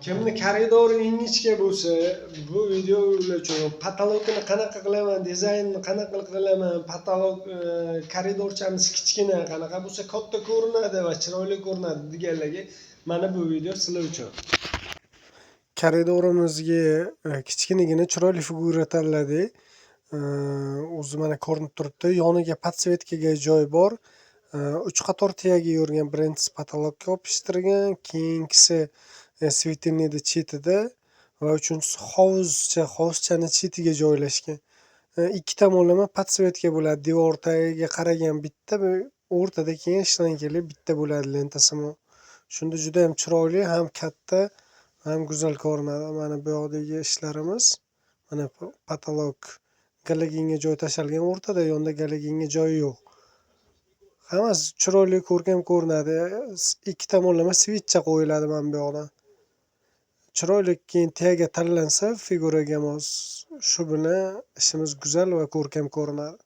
Kimni koridori ingichka bo'lsa, bu video ular uchun. Потолок ini qanaqa qilaman, dizaynni qanaqa qilaman, потолок koridorchamiz kichkina, qanaqa bo'lsa katta ko'rinadi va chiroyli ko'rinadi deganlarga mana bu video sizlar uchun. Koridorimizga kichkinagina chiroyli figura tanladik. O'zi mana ko'rinib turibdi. Yoniga подсветка ga joy bor. Uch qator tiyagi yurgan. Birinchisi потолок ka yopishtirgan, keyingisi светильник ni chetida va uchinchisi hovuzchani chetiga joylashgan. Ikki tomonlama подсветка bo'ladi. Devor tagiga qaragan bitta, o'rtada keyin shlankali bitta bo'ladi lentasimon. Shunda judayam chiroyli, ham katta, ham go'zal ko'rinadi. Mana bu yoqdagi ishlarimiz. Mana потолок galogenga joy tashalgan o'rtada, yonida galogenga joyi yo'q. Hammasi chiroyli, ko'rkam ko'rinadi. Ikki tomonlama свеча qo'yiladi mana bu yoqdan. Chiroyli keyin tagiga tanlansa figuraga mos, shu bilan ishimiz go'zal va ko'rkam ko'rinadi.